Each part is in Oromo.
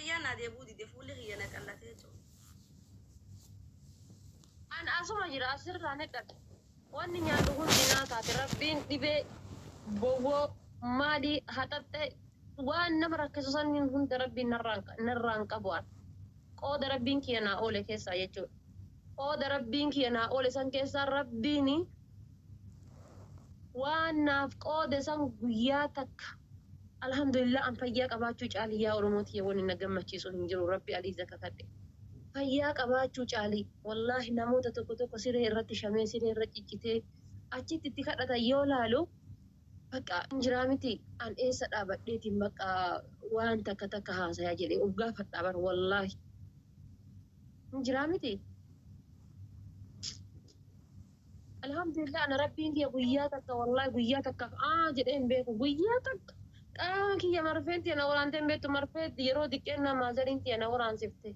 Kiyyaan naa deebi'uu dide, fuulli kiyya na qallatee jechuudha. An asuma jira, asirraa ni dhaqe. Wanni nyaadhu hundi naa taate. Rabbiin dhibee bowwoo maalii haxaxxe waan nama rakkisu sanniin hunda Rabbiin narraan qabu an. Qooda Rabbiin kiyya naa oole keessaa jechuudha. Qooda Rabbiin kiyya naa oole san keessaa Rabbiin waan naaf qoode san guyyaa takka alhamdulillah. An fayyaa qabaachuu caalii, yaa Oromoo tiyya, wanni na gammachiisu hin jiru. Rabbi aliiza kakadhe, fayyaa qabaachuu caalii. Wallaahi, namoota tokko tokko siree irratti shamee, siree irra ciccitee achitti itti kadhatan yoo laalu, bakka jiraa miti. An eessa dhaabadheetiin bakka waan takka takka haasayaa jedhee of gaafadhaa bar. Wallaahi, hin jiraa miti. Alhamdulillah, ana Rabbiin kiyya guyyaa takka, wallaahi, guyyaa takkaaf aa jedhee hin beeku. Guyyaa takka qaama kiyya marfeen tiyya na waraantee hin beektu. Marfee yeroo diqqeennaa maazariin tiyya na waraansifte.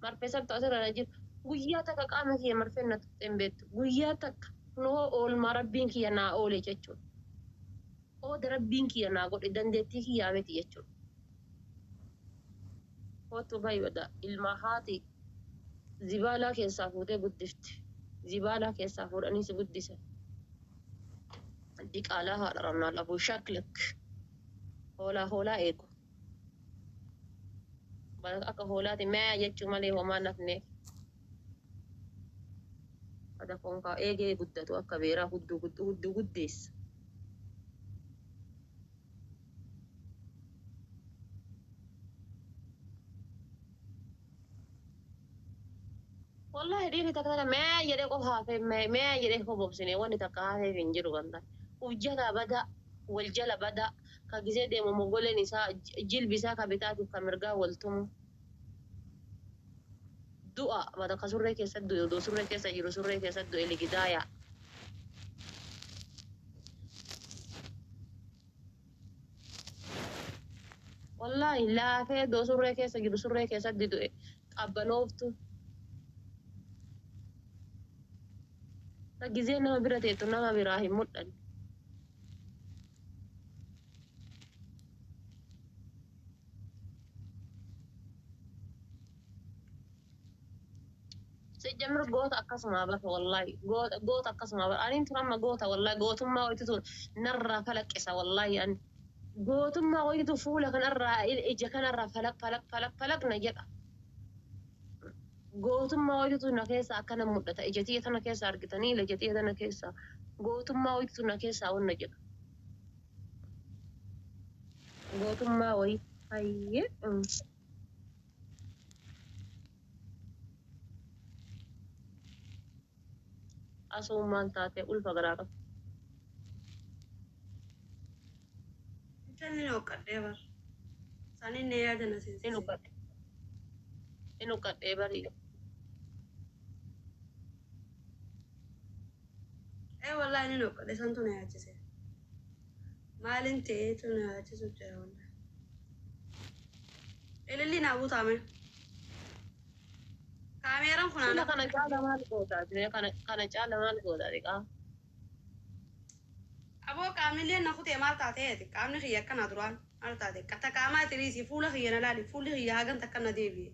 Marfee sabtu asirra na jiru. Guyyaa takka qaama kiyya marfeen na tuqxee hin beektu. Guyyaa takka kunoo oolmaa Rabbiin kiyya naa oole jechuudha. Qooda Rabbiin kiyya naa godhe, dandeettii kiyyaa miti jechuudha. Kootu bayi, ilma haati zibaalaa keessaa fuutee guddifte. Zibaalaa keessaa fuudhanii si guddisan. Diqaalaa haadha ramnaan abuu shaklak. Hoolaa hoolaa eegu. Akka hoolaati mee jechuu malee homaa nafneef. Ada konkaa eegee guddatu akka beeraa hudduu hudduu guddeessa. Wallahi, dhiirri takka takka mee jedhee qofa hafee, mee jedhee hobobsine, wanni takka hafeef hin jiru kan ta'e. Uf jala badaa, wal jala badaa, ka gisee deemu mogoleen isaa, jilbi isaa ka bitaatiif ka mirgaa wal tumu. Du'a mata ka surree keessa du'e, odoo surree keessa jiru surree keessa du'e ligidaaya. Wallahi, laafee odoo surree keessa jiru surree keessatti du'e qabbanooftu. Ta gizee nama bira teettu nama biraa hin mul'anne. Sijjamir goota akkasumaa bara, wallahi, goota goota akkasumaa bara. Aniin tun amma goota, wallahi, gootummaa wayitu narraa falaqqisa. Wallahi, ani gootummaa wayitu fuula kanarraa, ija kanarraa falaq falaq falaq falaq na jedha. Gootummaa wayitu na keessa akkana mul'ata. Ija tiyya tana keessa argitanii, ija tiyya tana keessa gootummaa wayitu na keessaa wanna jedha. Gootummaa wayii hayyee. Asuu maal taate ulfa garaa qabdi? Intalli ni hoqqadhee bar. Isaaniin ni yaada na Hin seensise. uqqadhe. Hin uqqadhee barii. Ee, wallahi, ni hoqqadhe, santu na yaachise. Maalin ta'eetu na yaachisu jira, wallahi. Ililli naa guutaame. Kaameeraan kun Sila ana. kana caala maal gootaati? Kana caala maal gootaati qaa? Aboo, qaamnillee na kutee maal taateeti? Qaamni kiyya akkana duraan maal taate? Qatta qaamaa tiriisii fuula kiyya na laali. Fuulli kiyya hagan takka na deebi'e.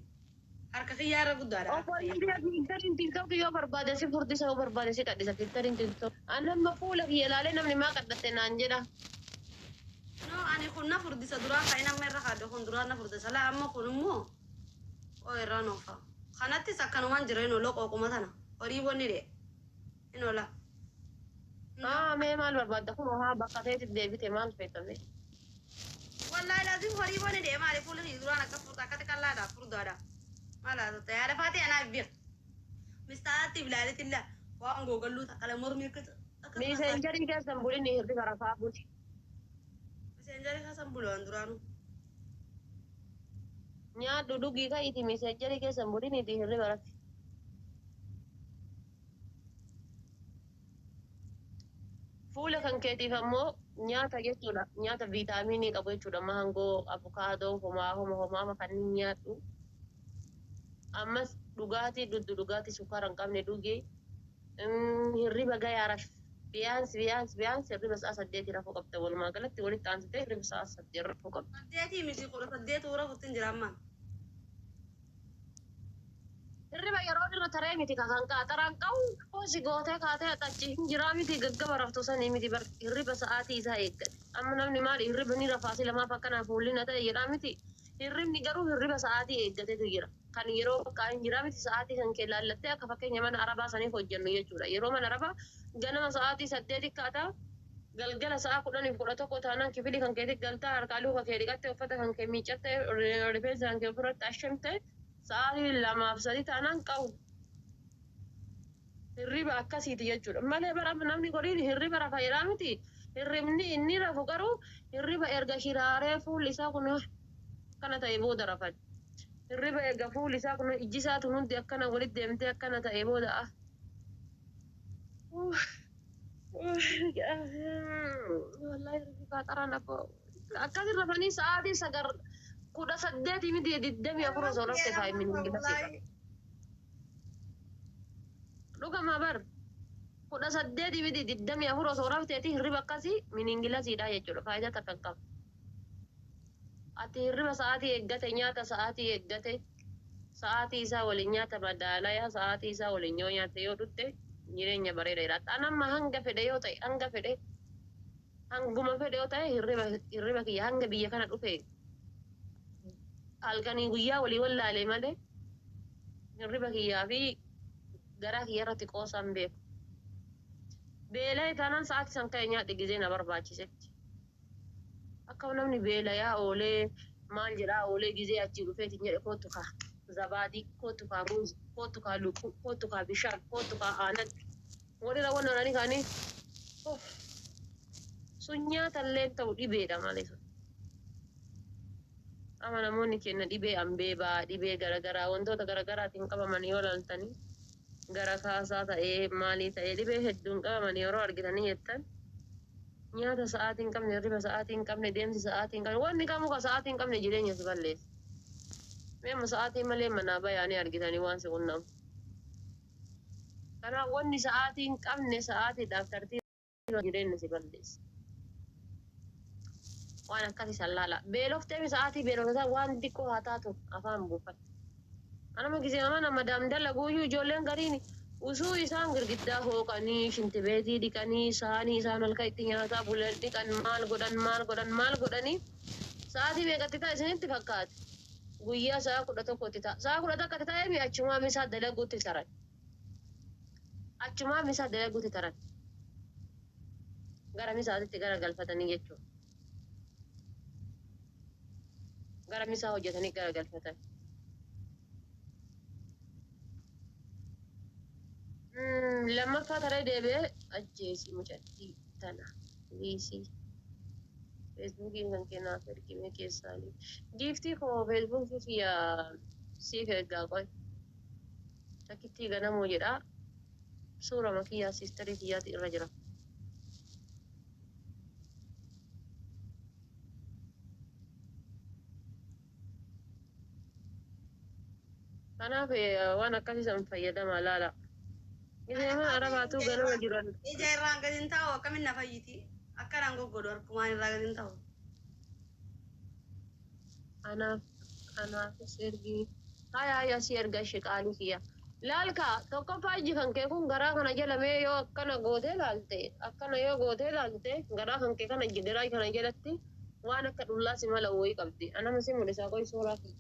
Harka kiyyaa irra guddaadha Obbo harka kiyya. India, filteriin TikTok yoo barbaade si furdisa, yoo barbaade si qadhisa filteriin TikTok. Ani amma fuula kiyya ilaalee namni maa qadhatte naan jedha. No, ani kun na furdisa duraan, kan inni amma irra kaadde kun duraan na furdisa. Laa, amma kun immoo oo irraa noofa. Kanattis akkanumaan jira, inoo loqooquma tana. Horii wanni dhee. Inoo la. Haa, mee maal barbaadda? Kun haa bakka teetitti deebite, maal feetame? Wallahi laazim horii wanni dhee, maali fuulli kiyya duraan akka furda akkatti qal'aadha, furdaadha. Maal haasofta yaada faatee anaaf beek. Mistaatti ilaaleetilla waan googalluu takka la mormii akka akka Messengerii keessan bulini, hirriba rafaa buli. Messengerii keessan bulu duraanuu. Nyaadhu, dhugii, ka'iiti messengerii keessan buliniiti hirriba rafi. Fuula kan keetiif ammoo nyaata jechuudha. Nyaata viitaaminii qabu jechuudha. Maangoo, abukaadoo, homaa homa homaa kanneen nyaadhu. Ammas dhugaatii dhugdu, dhugaatii sukkaara hin qabne dhugi. Hirriba gayaa rafi. Biyaansi biyaansi biyaansi hirriba sa'a 8 rafuu qabda. Walumaa galatti walitti aansitee hirriba sa'a 8 rafuu qabda. 8 miti, 18 toora futtin jira ammaan. Hirriba yeroo irra taree miti kan qaaxaraan qabu hoosi gootee kaatee achi hin jiraa miti gaggaba raftu sanii miti bar hirriba sa'aatii isaa eeggate. Amma namni maali hirriba ni rafaasi lamaaf akkana fuulli na ta'e jedhaa miti. Hirribni garuu hirriba sa'aatii eeggatetu jira. Kan yeroo bakka hin jiraa miti sa'aatii kan kee laallattee akka fakkeenya mana arabaa saniif hojjennu jechuudha. Yeroo mana arabaa ganama sa'aatii 8 kaataa galgala sa'a 10f 11 taanaan kifilii kan keetti galtaa harkaa luka kee dhiqattee uffata kan kee miiccattee rifeensa kan kee ofirratti ashamte sa'aatii 2f 3 taanaan qabu. Hirriba akkasiiti jechuudha. Malee bara namni goriin hirriba rafa jedhaa miti. Hirribni inni rafu garuu hirriba erga shiraaree fuulli isaa kun akkana ta'e booda rafan. Hirriba erga fuulli isaa kun ijji isaa tun hundi akkana walitti deemtee akkana ta'e booda ah. Wallaahi hirribni qaaxaraan abboo. Akkas rafanii sa'aatii 9 18 miti 24 osoo rafte faayimin hin gilasiidha. Dhugama bar 18 miti 24 osoo rafteeti hirriba akkasii miningilasiidha jechuudha. Faayidaa takka hin qabu. Ati hirriba sa'aatii eeggate nyaata sa'aatii eeggate sa'aatii isaa waliin nyaata madaalayaa sa'aatii isaa waliin yoo nyaatte yoo dhutte jireenya bareeda jiraata. An amma hanga fedhe yoo ta'e hanga fedhe hanguma fedhe yoo ta'e hirriba kiyya hanga biyya kana dhufe halkanii guyyaa walii wallaalee malee hirriba kiyyaa fi garaa kiyya irratti qoosaan beeku. Beela'ee taanaan sa'aatii san ka'e nyaadhe gizee na barbaachisetti. Akka namni beelayaa oolee maal jedhaa oolee gizee achii dhufeetiin jedhe kootu kaa zabaadii, kootu kaa ruuzi, kootu kaa lukkuu, kootu kaa bishaan, kootu kaa aanan. Walirra waan oolanii kaanii sun nyaatallee ta'u dhibeedha malee sun. Amma namoonni keenya dhibee ambeebaa, dhibee garaagaraa wantoota garaagaraatiin qabaman yoo ilaaltanii gara kaasaa ta'ee maalii ta'ee dhibee hedduun qabaman yeroo argitanii jettan nyaata sa'aatii hin qabne, hirriba sa'aatii hin qabne, deemsi sa'aatii hin qabne, wanni kamuu ka sa'aatii hin qabne jireenya si balleessa. Mee amma sa'aatii malee manaa bayaanii argitanii waan si qunnamu. Kanaaf wanni sa'aatii hin qabne sa'aatiidhaaf tartiiba jireenya si balleessa. Waan akkasii san laala. Beeloftee sa'aatii beeloftaa waan xiqqoo haa taatu afaan buufadhu. Anama gisee mana madaam dalaguuyyuu ijoolleen gariin usuu isaan girgiddaa hooqanii shintibeetii dhiqanii saanii isaan halka itti nyaataa bulan dhiqan maal godhan maal godhan maal godhanii sa'aatii meeqatti ta'a isinitti fakkaate? Guyyaa sa'a 11tti ta'a. Sa'a 11tti ta'ee mi achumaa misaa dalaguutti taran. Achumaa misaa dalaguutti taran. Gara misaatitti gara galfatanii jechuudha. Gara misaa hojjetanii gara galfatan. Lammaffaa taree deebi'ee ajjeesi mucattii tana liisii. Feesbuukiin kan kennaaf ergime keessaanii. Giiftii koo feesbuukii kiyya siif ergaa qoy. Takkittii ganamoo jedha. Suura makiyyaa siistarii kiyyaati irra jira. Kanaaf waan akkasii san fayyadamaa laala. Gisee mana arabaatu ganama jiran. Ija irraan gadi hin taa'u akkamiin na fayyiti? Akkanaan goggodu harkumaan irraa gadi hin taa'u. Anaaf anaafis ergi. Haya haya si erga ishee qaalii kiyya. Laalka tokkoffaa iji kan kee kun garaa kana jala mee yoo akkana gootee laalte akkana yoo gootee laalte garaa kan kee kana garaa kana jalatti waan akka dhullaa si mala wayii qabdi. Anama si mul'isaa qoy suuraa kiyya.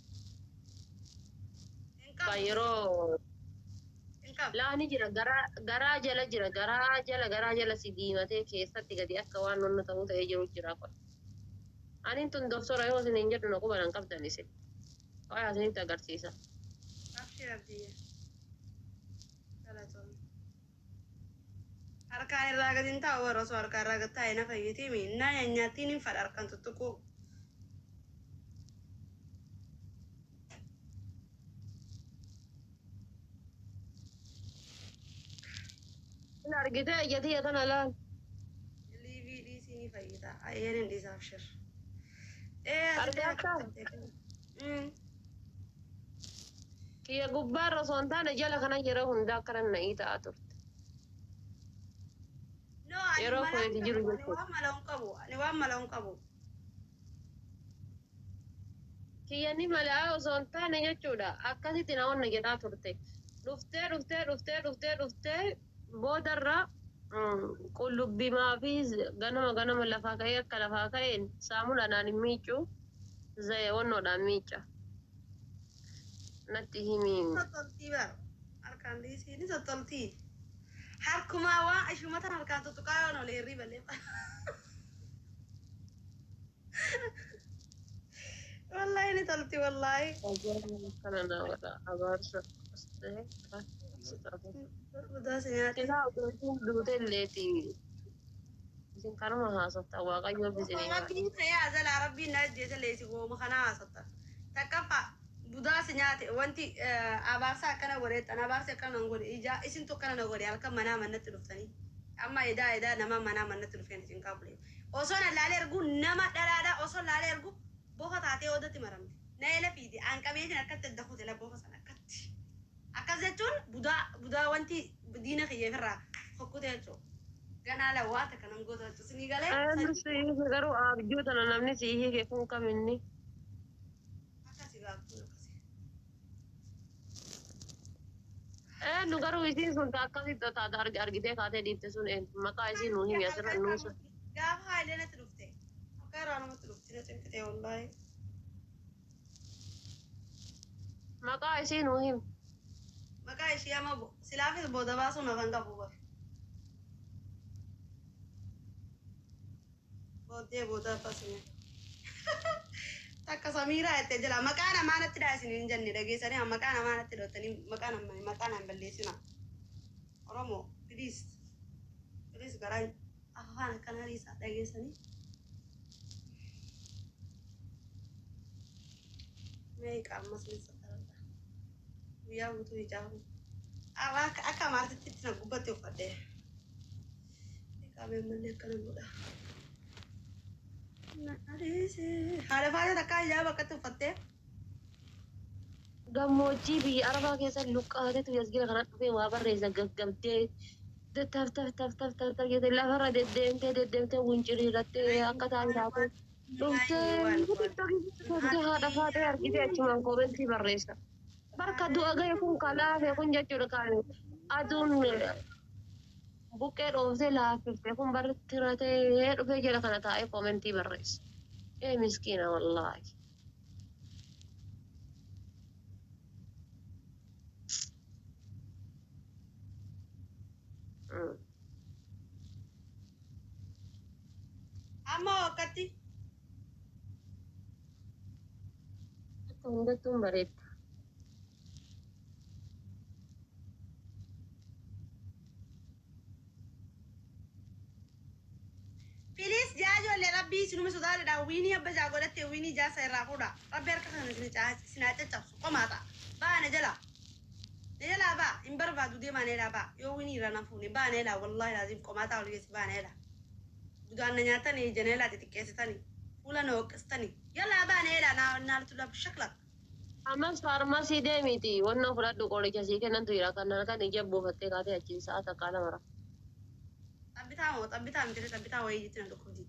Hin Kan qabu. yeroo Hin qabu. laani jira garaa jala jira garaa jala si diimatee keessatti gadi akka waan nonna ta'uu ta'ee jiru jira qoy. Anin tun doktora yoo isin hin jedhu na quba nan qabdan isin. Qoy asinitti agarsiisa. Abshir abdiyya. Galatoomii. Harkaan irraa gadi hin taa'u warra osoo harkaan irraa gadi taa'e na fayyiti mi? Na nyaattiin hin fadha harkaan tuttuquu. Hin argitee ija tiyya tana laal. Liivii dhiisii ni fayyita. Ayyeen hin dhiisa abshir. Ee asillee Argaa akka Kiyya gubbaarra osoo hin taane jala kana yeroo hundaa akkana na'ii ta'aa turte. No, ani Yeroo mala kuweeti hin jiru qabu. Ani jechuudha. waan mala hin qabu. Ani waan mala hin qabu. Kiyyanni malaa osoo hin taane jechuudha. Akkasitti na onna jedhaa turte. Dhuftee dhuftee dhuftee dhuftee dhuftee boodarra qullubbimaa fi ganama ganama lafaa ka'ee akka lafaa ka'een saamunaadhaan hin miiccu, wannoodhaan miicca. Natti himi. Tottoltii bara. Harkaan dhiisii ni tottoltii. Harkumaa waa ishumatan harkaan tuttuqaa yoon olee hirriba leefa. Wallaahi ni tolti wallaahi. Kana na godha abaarsa. Budaa si nyaate. Silaa osoo isin duute illeeti. Isin kanuma haasofta, Waaqayyo bisinii haa. Rabbiin ta'ee azalaa Rabbiin na ajjeese leesi gooma kana haasofta. Takkaffaa, budaa si nyaate. Wanti abaarsa akkana godheettan, abaarsi akkana nan godhe, ijaa isintu akkana na godhe. Halkan manaa manatti dhuftanii. Amma edaa edaa nama manaa manatti dhufeen isin kaabule. Osoo na laalee ergu nama dhalaadha, osoo laalee ergu bofa taatee oodatti maramte. Na eela fiide aan qabeetiin akkatti adda kute la bofa sana akkatti. Akkas jechuun budaa budaa wanti diina kiyya ofirraa hokkute jechuudha. Ganaa la waa takka nan goota jechuudha. Sinii galee. Namni si hiike garuu abjuu tana namni si hiike kun kaminni? Akkasi gaaftuu akkasi. Eenyu garuu isiin sun akkasitti taate argitee kaatee dhiifte sun eenyu? Maqaa isii nuu himi asirra nuusa. Gaafa haayilee natti dhufte. Akka irraa namatti dhufte na cinqite wallaahi. Maqaa isii nuu himi. Maqaa ishee amma silaafis booda baasuun afaan qabu bar. Booddee booda abbasine. Takka Samiiraa jettee jira. Maqaa namaa natti dhaa isin hin jenne dhageessanii, maqaa namaa natti dhootanii maqaa namaa maqaa naan balleessina. Oromoo, please please, garaa afaan akkanaa dhiisaa, dhageessanii. Meeqa ammas ni satarata. Guyyaa guutuu ijaaru. Akka akka amaartitti itti na gubbatti uffadhe. Qaameen mallee akkana godha. Haadha faaya takkaa hijaaba akkatti uffattee. Gammoojjii biyya Arabaa keessa luqqaatetu yasgira kana dhufee waa barreessa, gaggabdee taf taf taf taf taf taf jettee lafarra deddeemtee deddeemtee wunciriirrattee akka taate taate dhuftee haadha faatee argitee achumaan koomentii barreessa. Barka du'a gahe kun kalaafe kun jechuudha, kan aduun buqqee dhooftee laaffifte kun barri tiratee dhufee jala kana taa'ee koomentii barreessa. Ee miskiina wallaahi. Amma wakkatti. Akka hundattuun bareedda. Please jaa ijoollee rabbii isinuma sodaadha. Wiinii abba jaa godhatte, wiinii jaasa irraa fuudha. Rabbi harka kana isin haa caccabsu. Qomaa ta'a. Baa na jala. Na jalaa baa. Hin barbaadu, deemaa na jalaa baa. Yoo wiinii irraa na fuune baa na jalaa, wallaahi laazim qomaa ta'a, olii baa na jalaa. Budaan na nyaatanii, ija na jalaa xixiqqeessitanii. Fuula na hoqqistanii. Yallaa baa na jalaa naa naaltu lafa shaklak. Ammas faarmaasii deemiiti wannoo fudhadhu, qoricha sii kennantu jira, kan halkan ija buufattee kaatee achiin sa'a takkaa lama rafa. Xabbitaa moo xabbitaa miti, xabbitaa wayii jetti na dhukkubdi.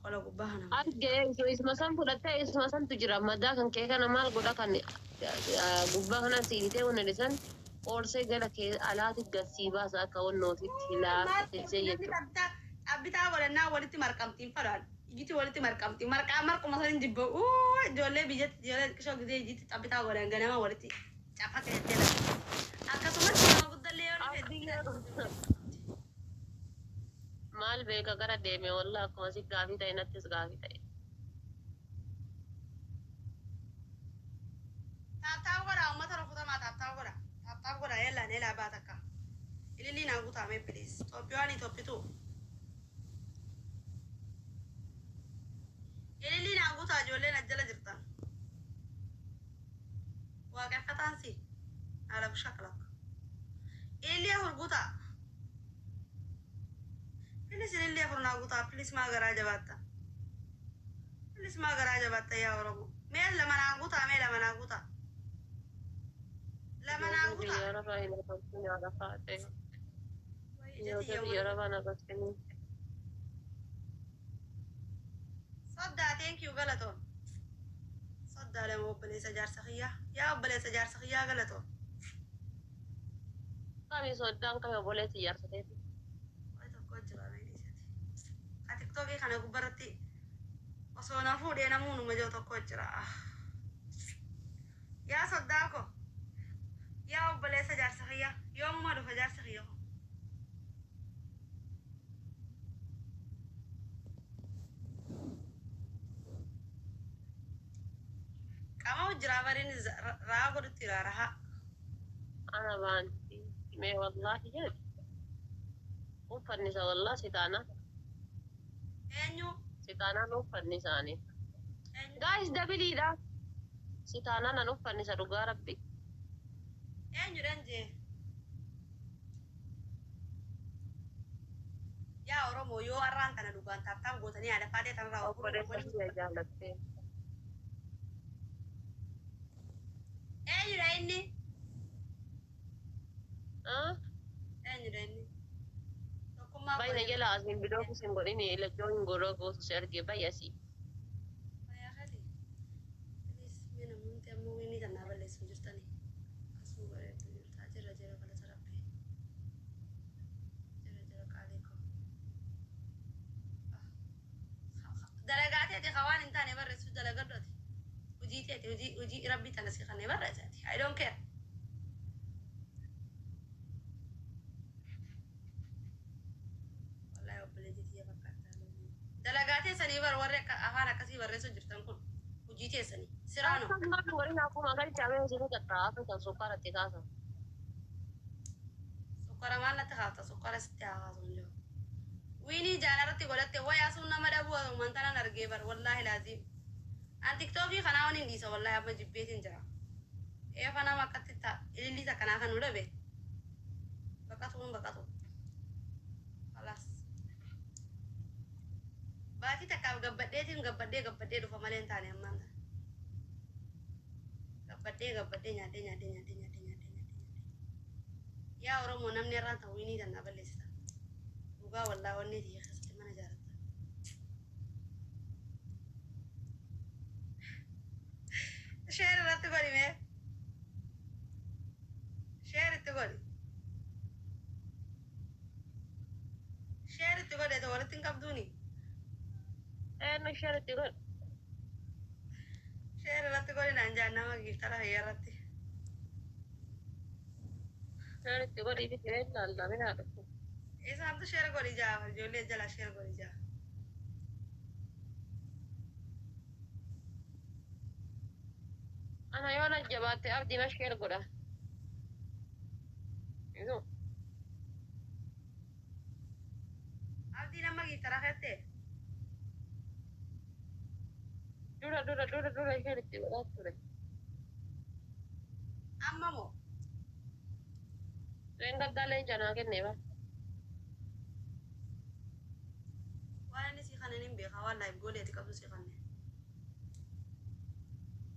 Qola gubbaa kana. Argee isuma san fudhattee isuma santu jira, madaa kan kee kana maal godha, kan gubbaa kana siitee wanna dhisan qoorsee gala kee alaati gadsii baasa, akka wannootitti laaffisee jechuudha. Xabbitaa godhannaa walitti marqamtiin fadhaan. Ijiti walitti marqamti. Marqaa marquma san hin jibbu. Ijoollee biyyatti, ijoollee xiqqishoo gisee ijitti xabbitaa godhan ganama walitti cafate jettee lafa. Akkasumas nama guddallee yoo dhufe. Maal beeka gara deeme, wallaa akkuma si gaafii ta'e nattis gaafii ta'e. Tap tap godha, uummata rukutamaa, tap tap godha. Tap tap godha, eelaan eelaa baata akka. Ilillii naa guutaame please. Itoophiyaan Itoophitu. Ilillii naa guutaa, ijoolleen ajjala jirtan. Waaqeffataan si. Haala shaklak. Ilillii afur guutaa. Please, ilillii afur naa guutaa. Please, maa garaa jabaatta. Please, maa garaa jabaatta yaa Oromoo. Mee lama naa guutaa, mee lama naa guutaa. Lama naa Biyya guutaa. Arabaa hin argamtu nyaata faate. Ija Biyyoota tiyya biyya Arabaa naqattanii. Soddaa, thank you, galatoon. Soddaa. Soddaalee obboleessa jaarsa kiyyaa. Yaa obboleessa jaarsa kiyyaa galatoo. Kami soddaan kami obboleessi jaarsateeti. Wayi tokko jira meeshaati. Ka tiktookii kana gubbarratti osoo na fuudhee namuu numa jiru tokko jira. Yaa soddaa ko. Yaa obboleessa jaarsa kiyyaa. Yoomuma dhufa jaarsa kiyya ko. Qaama jira bariin raa godhutti jira rahaa. Ana baanti mee wallaahi jedhe. Uffannisa wallaahi sitaana. Eenyu? Sitaanaan uffannisaani. Eenyu? Guys dabiliidha. Sitaanaan an uffannisa dhugaa rabbi. Eenyudhaan jee? Yaa Oromoo yoo har'aan kana dhugaan taaptaap gootanii haadha faatee tanarraa Obboleessa kiyya jaallattee. Eenyudha inni? Ah? Eenyudha inni? Tokkummaa Baay'ina jala asiin bidoo kusin godhini ilachoo hin godhoo goosu si arge baay'ee asii. Fayyaa Please, mee namoonni ammoo wiinii kan naa balleessu jirtani. Asuu bareedu jirta. Jira jira galata rabbi. Jira jira qaalii koo. Dalagaa teeti ka waan hin taane barreessu dalagadhu ati. Hojii teeti hojii hojii rabbii tana si kannee barreessaati. I don't care. Wallahi obboleettii tiyya fakkaata. Dalagaa teessanii bar warri akka afaan akkasii barreessu jirtan kun hojii teessanii. Siraano. Akkasumas warri akkuma galchaamee hojii qaxxaa'a kan sukkaara itti kaasan. Sukkara maal natti kaafta? Sukkara sitti haa kaasu hin jiru. Wiinii jaalarratti godhatte wayaa sun nama dhabuu mantanan argee bar wallaahi laaziim. An tiktookii kanaa waniin dhiisa wallaahi amma jibbeetiin jira. Eefa nama akkatti ta ilillii takkanaa kan nu dhabe. Baqatuun baqatu. Khalaas. Baatii takkaaf gabbadheetiin gabbadhee gabbadhee dhufa malee hin taane ammaan tana. Gabbadhee gabbadhee nyaadhee nyaadhee nyaadhee nyaadhee nyaadhee nyaadhee. Yaa Oromoo namni irraan ta'u wiinii tan naa balleessita. Dhugaa wallaa wanni tiyya keessatti mana ijaarratta. Share irratti godhi mee. Share itti godhi. Share itti godhi ati walitti hin qabduuni. Eenyu share itti godhu? Share irratti godhi naan jaan nama giiftara fayyaa irratti. Share itti godhii fi share laallamee haa dhufu. Isaantu share godhi jaa ijoollee jala share godhi jaa. Ana yoo na jabaatte abdii ma share godha. Isu. Abdii nama giiftara keettee. Dura dura dura dura share itti godhaa ture. Amma moo? Reen gaddaalee janaa kennee ba. Waan inni sii kannen hin beekaa waan live gooleeti qabdu sii kanne.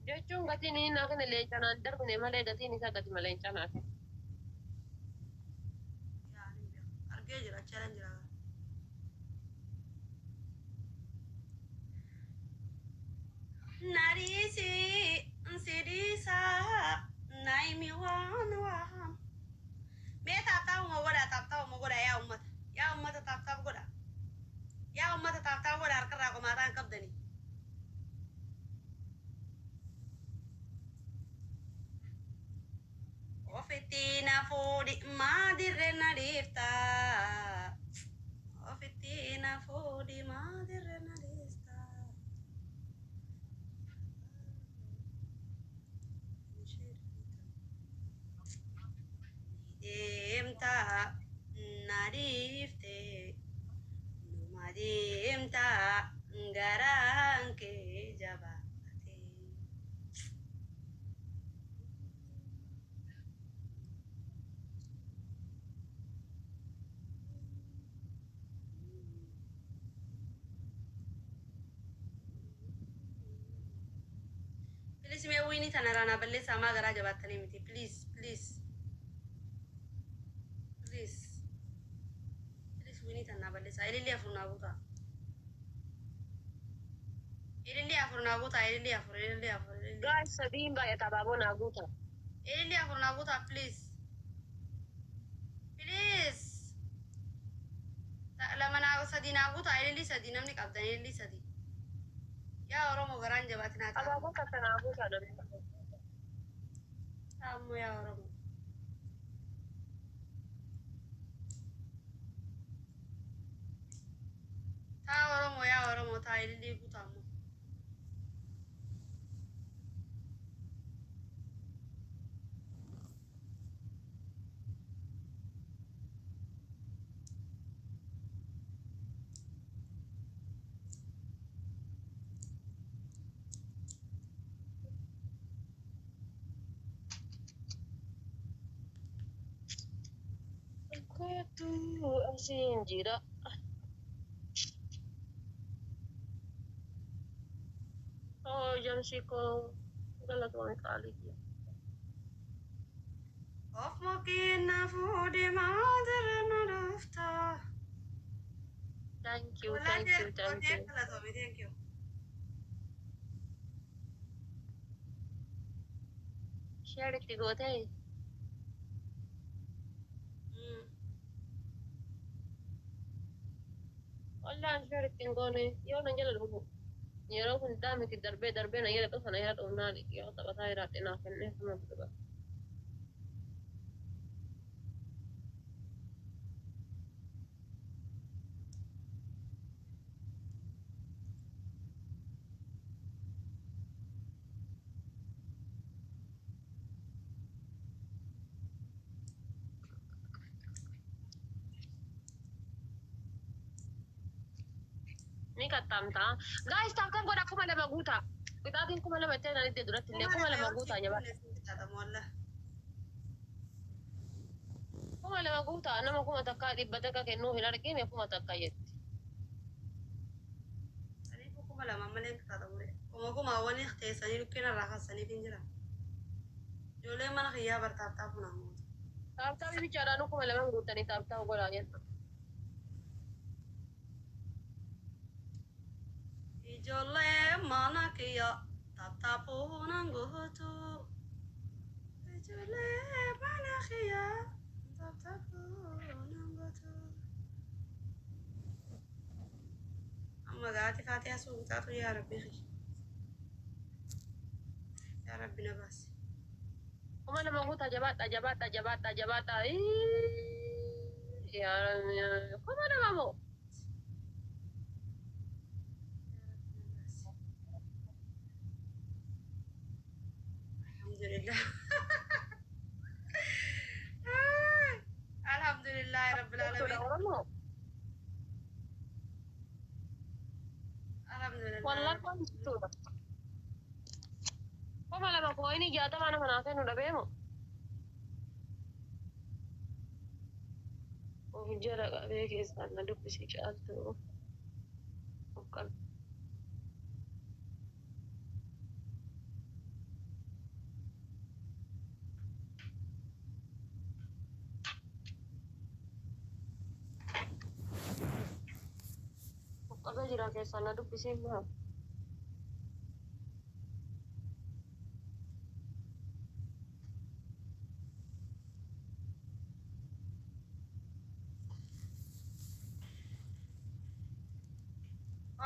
Jechuun gatiin inni naa kenne leencanaan darbine malee gatiin isaa gati malee leencanaa kenne. Yaa hin beeku. Argee jira achi jira. Nariisi nsidiisa naimi waan waan. Mee taaptaapuma godha taaptaapuma godha yaa ummata. Yaa ummata taaptaap godha. Yaa ummata taaptaap godha harkarraa qomaataa hin qabdanii. Ofitti na fuudhi maadirre na dhiifta. Ofitti na fuudhi maadirre na dhiifta. Deemta na dhiifte numa deemta garaan kee jabaate. Please mee wiinii tana raanaa balleessaa maa garaa jabaattanii miti. Please please please please wiinii tana balleessaa. Ilillee afur naa guutaa. Ilillii afur naa guutaa, ilillii afur, ilillii afur, ilillii. Guys, sadiin baay'ata abaaboo naa guuta. Ilillii afur naa guutaa, please. Please. Lama naa sadii naa guutaa, ilillii sadii namni qabdan, ilillii sadii. Yaa Oromoo, garaan jabaati naa ta'a. Abaaboo takka naa guuta namni. Ammoo yaa Oromoo. Taa Oromoo, yaa Oromoo, taa ilillii guutaa ammoo. Kootu asiin jira. Oh, jamsi koo galatoon qaalii. Of mukiin na fuudhee maadara na dhufta. Thank you, thank you, thank you. Galatoomi, thank you. Share itti gootee. Wallaan share itti hin goone yoo na jala dhufu. Yeroo hundaa miti, darbee darbee na jala dhufa, na jala dhufnaan yoo taphataa jiraadhe naaf kennee sama dhuga. Ni qaxxaamtaa. Guys, tap tap godha, 2000 guutaa. Qixaatiin 2000 itti aanan itti duratti illee 2000 guutaa jabaa. 2000 guutaa, nama 1100 kennuu hin argine, 1000 jetti. Saniifuu 2000 malee qixaaxamu. Kuma kumaawwan teessanii dhukkina irraa kaasaniif hin jira. Ijoolleen mana kiyyaa bartaaf funaamu. Tap tap bichaadhaan 2000 guutanii tap tap godhaa jenna. Ijoollee mana kiyyaa taphaafuun gootu. Ijoollee mana kiyyaa taphaafuun gootu. Amma gaati kaatee asuu qixaaxu, yaa Rabbi kiyya. Yaa Rabbi na baasi. 2000 guutaa, jabaadha, jabaadha, jabaadha, jabaadha. 2000 moo? Alhamdulillah. Alhamdulillah Rabbil Alamin. Oromoo. Alhamdulillah. Wallaan waan jechuudha. 2000 coinii 60 nama naa kennu dhabeemu. Of jala qabee keessaan na dubbisi caaltu. Of qabe. Of qabee jira, keessaan na dubbisi maa.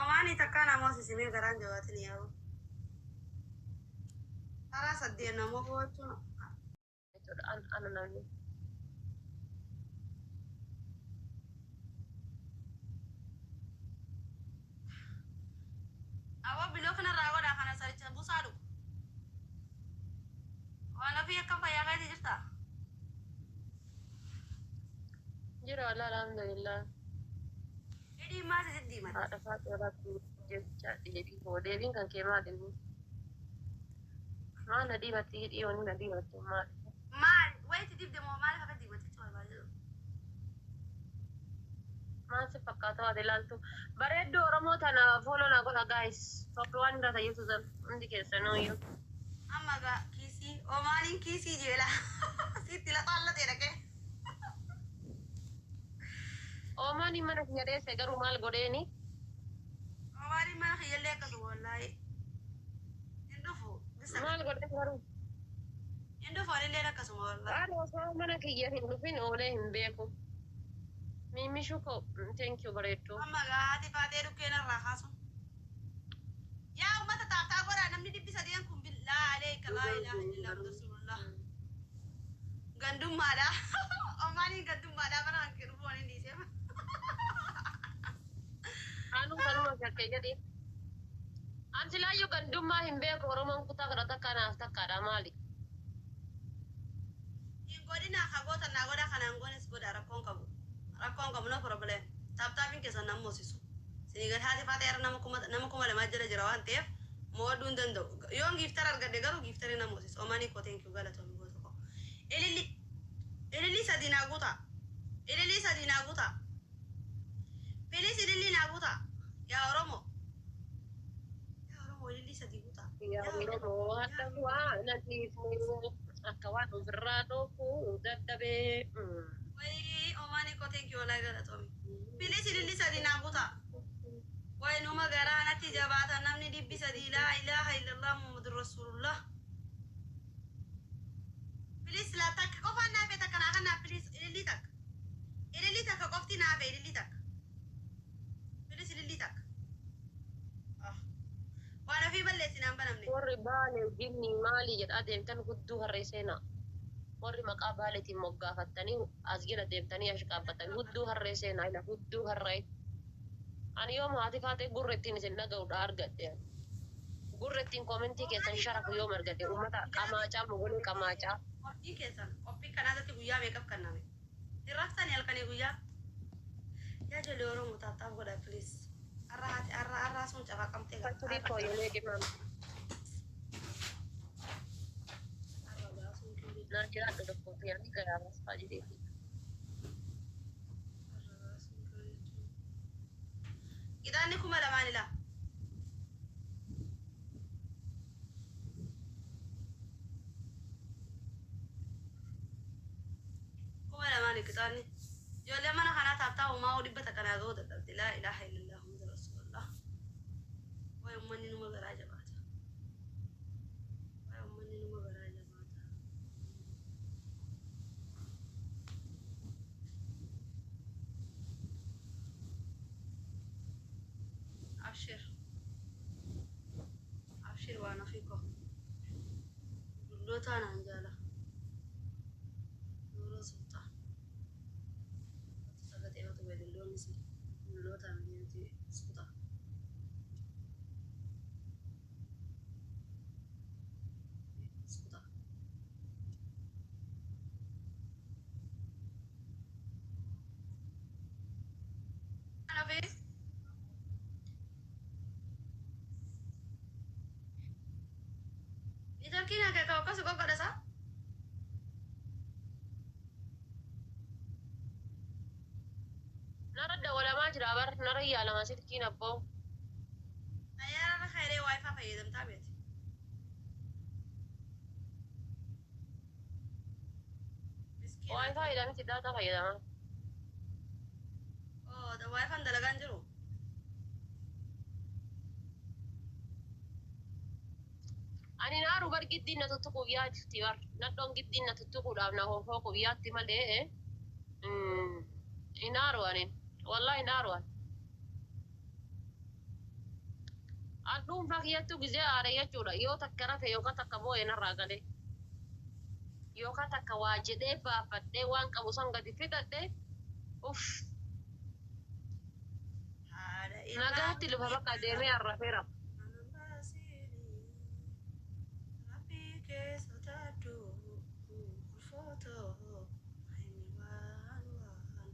Omaanii takkaa namoota sisimee garaan jabaatin yaa'u. Karaa saddeet namoo gochuun Jechuudha ana namni. Awwa, biloo kanarraa godhaa, kana saricha buusaa dhugu. Waan ofii akkam, fayyaa keetii jirtaa? Jira walaa, alhamdulillah. Hidhii maal sitti diimate? Haadha faati irratti jecha deebii koo, deebiin kan kee maal inni? Maal na diimatti hidhii, wanni na diimattu maal? Maal wayitti dibde moo maaliif akka diimate jechuudha barbaade? Maal si fakkaata waati ilaaltu? Bareedduu Oromoo tana follow na godha, guys. Tokko waan irraa tayyatu san hundi keessanuu iyyuu. Amma gaa kiisii omaaniin kiisii jeela sitti laxaallatee dhaqee. Oomaan mana kiyya dheesse garuu maal godheeni? Omaaniin mana Mana kiyyallee akkasuma wallaahi. Hin dhufu. Maal godhe garuu? Hin dhufu anillee akkasuma wallaahi. Ani osoo mana kiyya hin dhufin oolee hin beeku. Miimmishu koo, thank you bareedduu. Amma haati faatee dhukkeen irraa kaasu. Yaa uummata, tap tap godhaa. Namni 300 kun billaa aleeka laa ilaaha illallah rasuulullah. Gandummaadha. Omaaniin gandummaadha mana kan kennu waan hin dhiisee. Anuu kanuma shakkee jedhi. Anti laayyuu gandummaa hin beeku. Oromoon kutaa kana takka naaf takkaadha maali? Hin godhina, hagoota naa godha, kanaan goonis godha, rakkoon qabu. Rakkoon qabu, no problem. Tap tapiin keessan nama moosisu. Sinii gad haati faatee irra nama 2000 jala jira waan ta'eef mo'aduu hin danda'u. Yoon gifter argadhe garuu gifterii nama moosisu. Omaanii koo, thank you, galatoomii goota koo. Ililli ililli sadii naa guutaa. Ililli sadii naa guutaa. Please, ililli naa guutaa. Yaa Oromoo. Yaa Oromoo, ililli sadii guutaa. Yaa Oromoo, hadha waa na dhiifne akka waan ofirraa dhoofu dadhabee. Wayii, Omaanii koo, thank you, wallaahi galatoomi. Please, ililli sadii naa guutaa. Wayi, numa garaa natti jabaata namni 300, laa ilaaha illallah Muhammadur Rasulullah. Please, laa takka qofaan naafee, takka naa kanaa, please, ililli takka. Ililli takka qofti naafee, ililli takka. Please, ililli takka. Ah. Waan ofii balleessinaan banamne. Warri Baalee jinni maali jedhaa deemtan hudduu harree seenaa. Warri maqaa Baaleetiin moggaafattanii as jala deemtanii as qaabbatanii hudduu harree seenaa, ila hudduu harree. Ani yooma haati faatee gurra ittiin isin dhaga'uudha argadhe. Gurra ittiin commentii keessan sharafu yoom argadhe, uummata qamaacaa mogolee qamaacaa. Qophii keessan qophii kanaatti guyyaa meeqaf kenname? Hin raftanii halkanii guyyaa? Yaa ijoollee Oromoo, tap tap godha please. Har'a haati har'a har'a sun cafaqamtee gara. Fakkirii koo yeroo dhimam. Har'a baasuun kee Naa jiraadhu tokko yaani garaa baasfaa jedheeti. Har'a baasuun kee jechuun. Qixaanni 2000 ila. 2000 qixaanni. Ijoollee mana kanaa tap tap uumaa 100 naa ga'uu dadhabde. Laa ilaaha illallah Muhammadu Rasuulullah. Wayi, uummanni numa garaa jabaata. Wayi, uummanni numa garaa jabaata. Abshir. Abshir, waan ofii koo. Dulloota naan jaala. Nuuroo Sultaan. Sagalee matu bee dulloonni si. Dulloota miti suuta. Suuta. Waan ofii. Networkiin akka akkas qoqqodhasa. Nara dawalamaa jira bar, nara yaalama silkiin abboo. Xayyaara kayree WiFi fayyadamtaa beeti. Miskiina. WiFi jedhamti, data fayyadama. Oh, WiFiin dalagaan jiru. Ani naaru bar giddiin na tuttuquuf yaatti bar. Nadhoon giddiin na tuttuquudhaaf na hoofooquuf yaatti malee. Inaaru ani. Wallahi inaaru ani. An dhuunfaa kiyyattuu gizee aare jechuudha. Yoo takka rafe yookaan takka boo'e narraa galee. Yookaan takka waa jedhee baafadhee waan qabu san gadi fixadhee. Uff. Haadha ilmaa. Nagaatti lufa bakka deemee arrafeera. Rabbii keessa taaddu ulfootoo inni waan waan.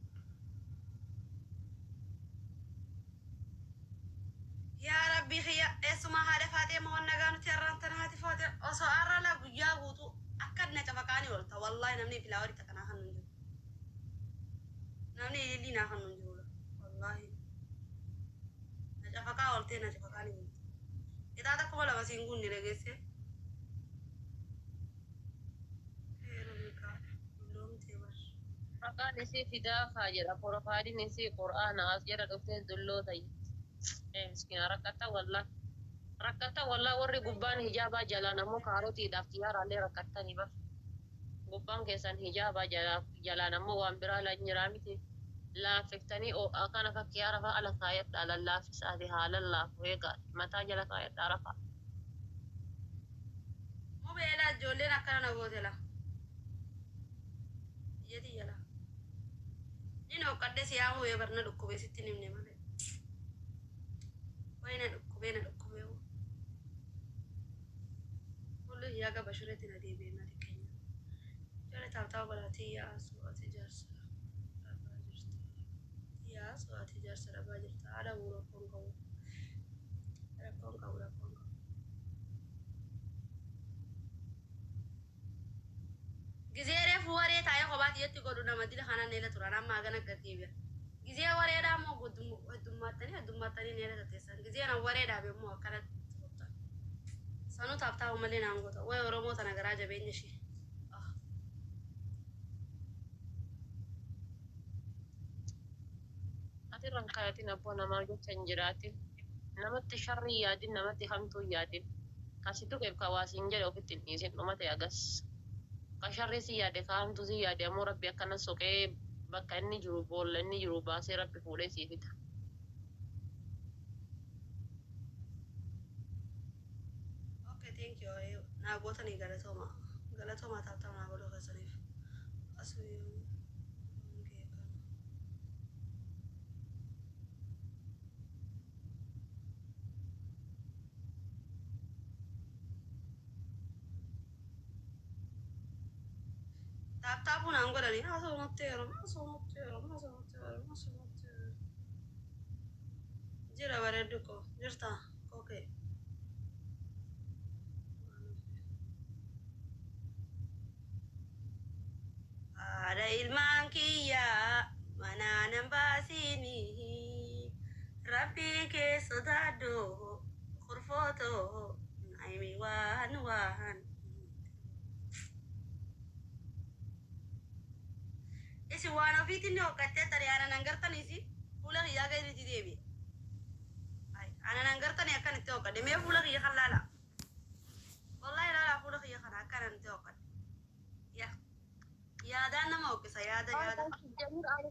Yaa Rabbii kiyya, eessumaa haadha faatee ma wanna gaa nuti har'aan tana haati faatee osoo har'a laa guyyaa guutuu akka na cafaqaanii oolta, wallaahi namni flowerii takka naa kan hin jiru. Namni ilillii naa kan hin jiru, wallaahi. Na cafaqaa ooltee na cafaqaanii oolta. Ixaata 2000 siin guunne dhageessee. Heerumika dulloomtee bar. Maqaan isii Fidaafaa jedha. Profileiin isii Qur'aana, as jala dhuftee dulloo ta'i. Miskiina rakkata wallaa. Rakkata wallaa warri gubbaan hijaabaa jalaan ammoo kaarotiidhaaf xiyyaaraallee rakkattanii bar. Gubbaan keessan hijaabaa jalaan ammoo waan biraa lanyiraa miti. Laaffiftanii akkana fakkii arafa ala kaayadhaa lallaafisaati haa lallaafu eegaa mataa jala kaayadhaa rafa. Mubeelaa ijoolleen akkana na gootela. Iyya tiyyala. Ni nooqqadhe siyaa hooyee barna dhukkubee sitti nimne malee. Wayi na dhukkubee na dhukkubee. Kullu yaa gaba shureetti na deebi'ee na dhiqeenya. Ijoollee taa'u godhatii yaa su'aati jaarsa dhabaa jirta. Yaa su'aati jaarsa dhabaa jirta. Haadha buu rakkoon qabu. Rakkoon qabu rakkoon qabu. Gizee reefu waree taa'ee kophaatti jetti godhu nama dila kanaan neela turan amma hagana gad deebi'a. Gizee wareedhaa immoo heddummattanii heddummattanii neela tateessan. Gizee na waree dhaabe immoo akkanatti turtan. Sanuu taaptaa'u malee naan goota. Wayi Oromoo tana garaa jabeenya ishee. Ati irraan kaayatin abboo namaa jecha hin jiraatin. Namatti sharrii yaadin namatti hamtuu yaadin. Kasi tuqeef ka waasiin jedhe ofitti hin dhiisin dhumate agas. Ka sharrii si yaade ka hamtuu si yaade ammoo rabbi akkana soqee bakka inni jiru boolla inni jiru baasee rabbi fuudhee sii fida. Okay, thank you. Naa gootanii galatooma. Galatooma taaptaa'u naa godhuu keessaniif. Asuu taaptaapuun aan godhanii haasawamatti yeroo haasawamatti yeroo haasawamatti yeroo haasawamatti yeroo. Jira bareeddu koo jirta kokee. Haadha ilmaan kiyyaa manaanan baasiinii rabbii kee sodaadhu kurfootoo naayimi waan waan. Isin waan ofiitiin ni hoqqattee tarii aanan hangartaniisi fuula kiyyaa gaditti deebi'e. Aanan hangartanii akkan itti hoqqadhe mee fuula kiyya kan laala. Wallahi laala fuula kiyya kana akkanan itti hoqqadhe. Yaa yaadaan nama hoqqisa yaada yaada. Jamir ani